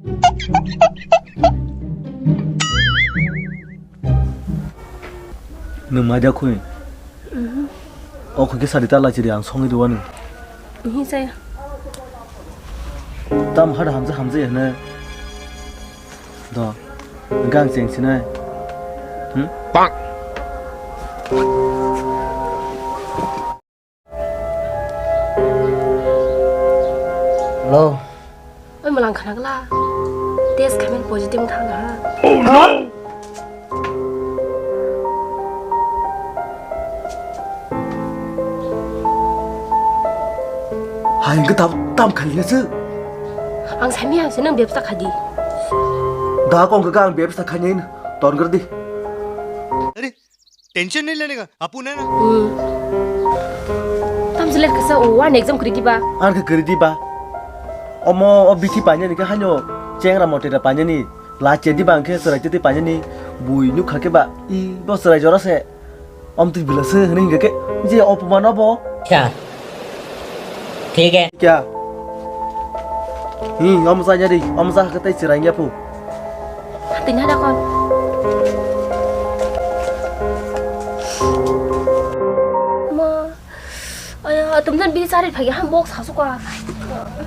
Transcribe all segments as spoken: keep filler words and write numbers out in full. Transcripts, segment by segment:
Nwng mai da khwi? O khwi khe sadi ta lai chiri ang songwi rwani. Hi saya? Tam hada hamja hamja ya hwnwi. Do. Gang cheng sinai. Hmm? Hello. Oi, malang khana gla. Test khamen positive thang ha. Oh no! Hai, hingke tam, tam khali na se. Ang sami ang se nang bebsa khadi. Da kong ka ang bebsa khani ton gerdi. Tension nahi lene ka, apu na na. Hmm. Tam jelet kasa o one exam kri diba. Ar ke kri diba. Omo o bithi panya ni ke hanyo chengra mote da panya ni. La che diba ang ke serai tete panya ni. Bui nuk kha ke ba. I bo serai jora se. Om twi bila se hini ke. Je opman obo. Kya? Thik hai. Kya? Hi, om sa nyari, om sa ka tai chirang ya pu. Tini ada kon. Ma, aya, tum jan bini sari phagi ham box hasu ka.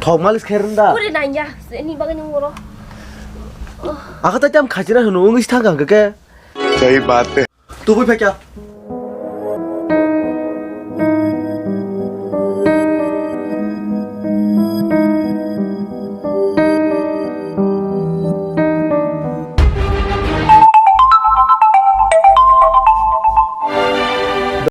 Thok malis kher da. Kuri nanya, ini bagi ni ngoro. Aka tai tam khachira hunu, ungis thang kang ke. Sahi baat hai. Tubui phekya.